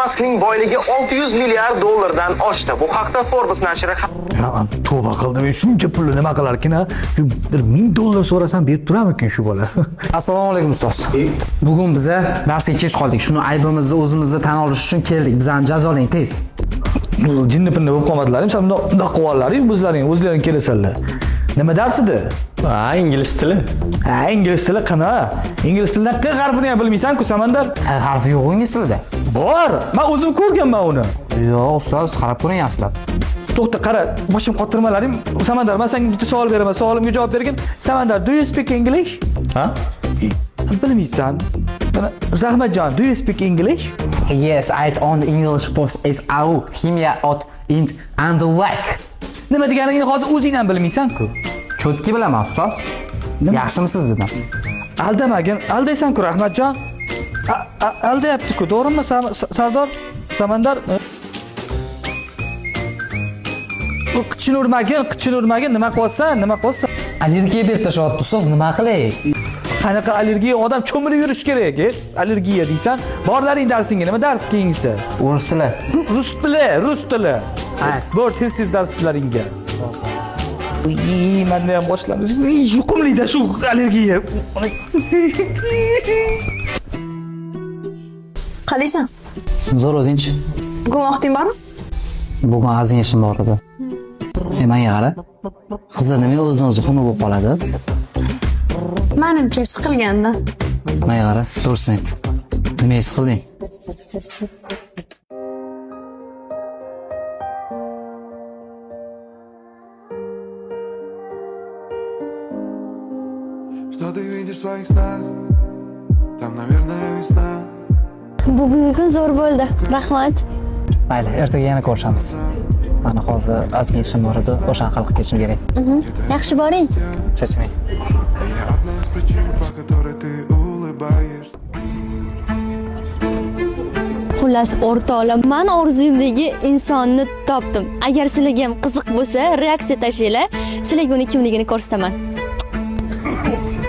Maskning boyligi 600 milliard dollardan oshdi. Bu haqda Forbes nashri Tavba qildim. Shuncha pulni nima qilarkin a? Shu bir $1000 so'rasam berib turamikin shu bola? Assalomu alaykum ustoz. Bugun biza darsga kech qoldik. Shuni aybimizni o'zimizda tan olish uchun keldik. Bizani jazolang tez. Jinni pinni bo'lib qolmadilaring, sen bundoq bundoq qilib oldilaring, o'zlaring o'zlaring kelasanlar. Nima dars edi? Ha, ingliz tili. Ha, ingliz tili qana? Ingliz tilidan q harfini ham bilmaysan-ku, Samandar. Q harfi yo'q ingliz tilida. Bor, men o'zim ko'rganman uni. Yo'q ustoz, qarab ko'ring yaxshilab. To'xta, qara, boshim qotirmalaring. Samandar, men senga bitta savol beraman, savolimga javob bergin. Samandar, do you speak English? Ha? Bilmaysan. Mana Rahmatjon, do you speak English? Yes, I on English post is au ximiya ot int and like. Nima deganingni hozir o'zing ham bilmaysan-ku. Cho'tki bilaman ustoz. Yaxshimisiz dedim. Aldamagin, aldaysan-ku Rahmatjon. Aldayapti-ku, to'g'rimi Sardor? Samandar? U qichinurmagin, qichinurmagin, nima qilyapsan, nima qilyapsan? Allergiya berib tashlayapti ustoz, nima qilay? Qanaqa allergiya? Odam cho'milib yurish kerak, allergiya deysan. Borlaring darsingga, nima dars keyingisi? O'ris tili. Rus tili, rus tili. Ha. Bor, tez tez darslaringga. Menda ham boshlandi. Yuqumlikda shu allergiya. Qalaysan? Zo'r o'zingchi. Bugun vaqting bormi? Bugun ozgina ishim bor edi. Menga qara. Qizlar nimaga o'zini o'zi xunuk bo'lib qoladi? Manimcha siqilgandan. Menga qara, to'g'risini ayt. Nimaga siqilding? Что ты видишь в своих снах? Там, наверное, весна. Bugungi kun zo'r bo'ldi. Rahmat. Mayli, ertaga yana ko'rishamiz. Mana hozir ozgina ishim bor edi, o'shani hal qilib ketishim kerak. Yaxshi boring. Charchamang. Я одна из причин, по которой ты улыбаешься. Xullas, o'rtoqlar, men orzuyimdagi insonni topdim. Agar sizlarga ham qiziq bo'lsa, reaksiya tashlanglar. Sizlarga uni kimligini ko'rsataman.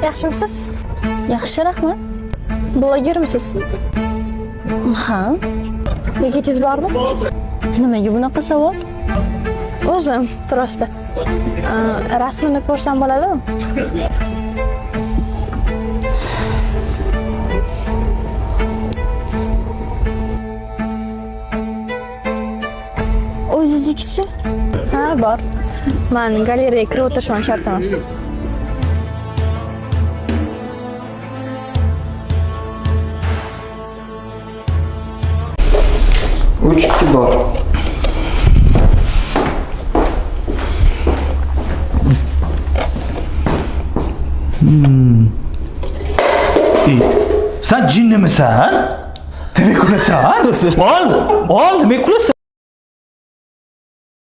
Yaxshimisiz? Yaxshi, rahmat. Blogermisiz? Ha? Yigitingiz bormi? Nimaga bunaqa savol? O'zim, просто. Rasmini ko'rsam bo'ladimi? O'zingiznikichi? Ha, bor. Man galereyaga kirib o'tirishim shart emas. Uch ikki bor. Sen jinnimisan? Nima kulasan? Ol, ol, nima kulasan?